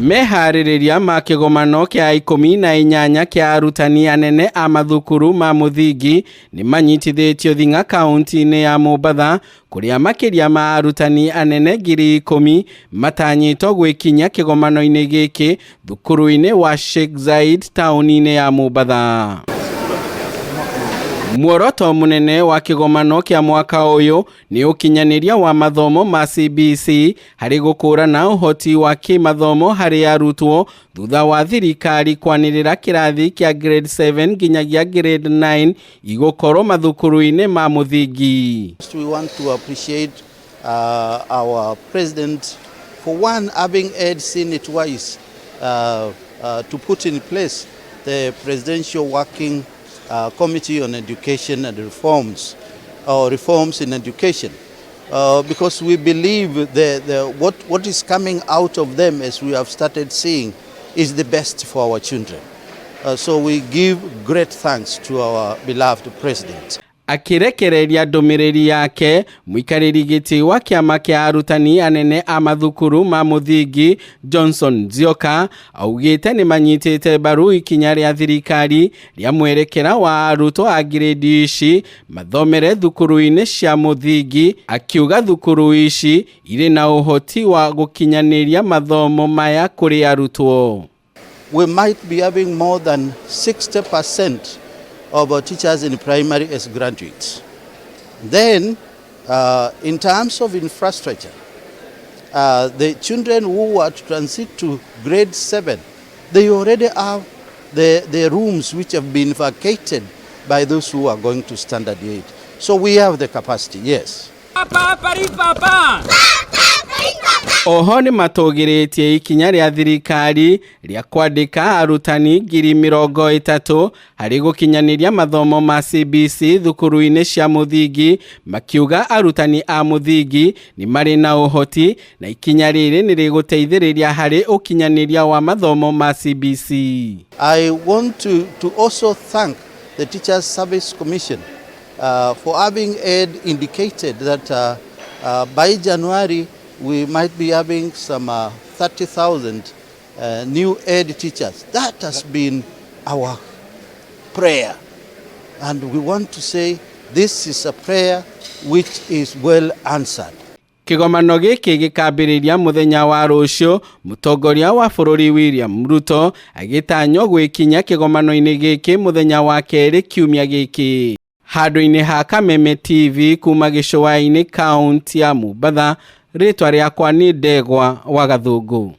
Meharĩrĩria ma kĩgomano kĩa 18 kĩa arutani anene a mathukuru ma mũthingi nĩ manyitithĩtio thing'a kaunti-inĩ ya Mombatha, kũrĩa makĩria ma arutani anene 10,000 matanyĩtwo gwĩkinyia kĩgomano-inĩ gĩkĩ thukuru-inĩ wa Sheikh Zayed taũni-inĩ ya Mombatha. Muoroto mũnene wa kĩgomano kĩa mwaka ũyũ nĩ ũkinyanĩria wa mathomo ma CBC harĩ gũkũrana ũhoti wa kĩmathomo harĩ arutwo thutha wa thirikari kwanĩrĩra kĩrathi kĩa grade 7 nginyagia grade 9 igũkorwo mathukuru-inĩ ma mũthingi. We want to appreciate our president for one having had seen it wise to put in place the Presidential Working Committee on Education and Reforms, or reforms in education, because we believe what is coming out of them, as we have started seeing, is the best for our children. So we give great thanks to our beloved president. Akĩrekereria ndũmĩrĩri yake, mũikarĩri gĩtĩ wa kĩama kĩa arutani anene a mathukuru ma mũthingi Johnson Nzioka augĩte nĩ manyitĩte mbaru ikinya rĩa thirikari rĩa mwerekera wa arutwo a ngirĩndi ici mathomere thukuru-inĩ cia mũthingi, akiuga thukuru ici irĩ na ũhoti wa gũkinyanĩria mathomo maya kũrĩ arutwo. We might be having more than 60% of our teachers in primary as graduates. Then, in terms of infrastructure, the children who are to transit to grade 7, they already have the rooms which have been vacated by those who are going to standard 8. So we have the capacity, yes. Oho nĩ matũgĩrĩtie ikinya rĩa thirikari rĩa kwandĩka arutani 30,000 harĩ gũkinyanĩria mathomo ma CBC thukuru-inĩ cia mũthingi, makiuga arutani a mũthingi nĩ marĩ na ũhoti na ikinya rĩrĩ nĩ rĩgũteithĩrĩria harĩ ũkinyanĩria wa mathomo ma CBC. I want to also thank the Teachers Service Commission for having had indicated that by January we might be having some 30,000 new head teachers. That has been our prayer. And we want to say this is a prayer which is well answered. Kĩgomano gĩkĩ gĩkambĩrĩria mũthenya wa rũciũ, mũtongoria wa bũrũri William Ruto agĩtanywo gwĩkinya kĩgomano-inĩ gĩkĩ mũthenya wa kerĩ kiumia gĩkĩ. Handũ-inĩ ha Kameme TV kuma gĩcũa-inĩ kaunti ya Mombatha, rĩtwa rĩakwa nĩ Ndegwa wa Gathũngũ.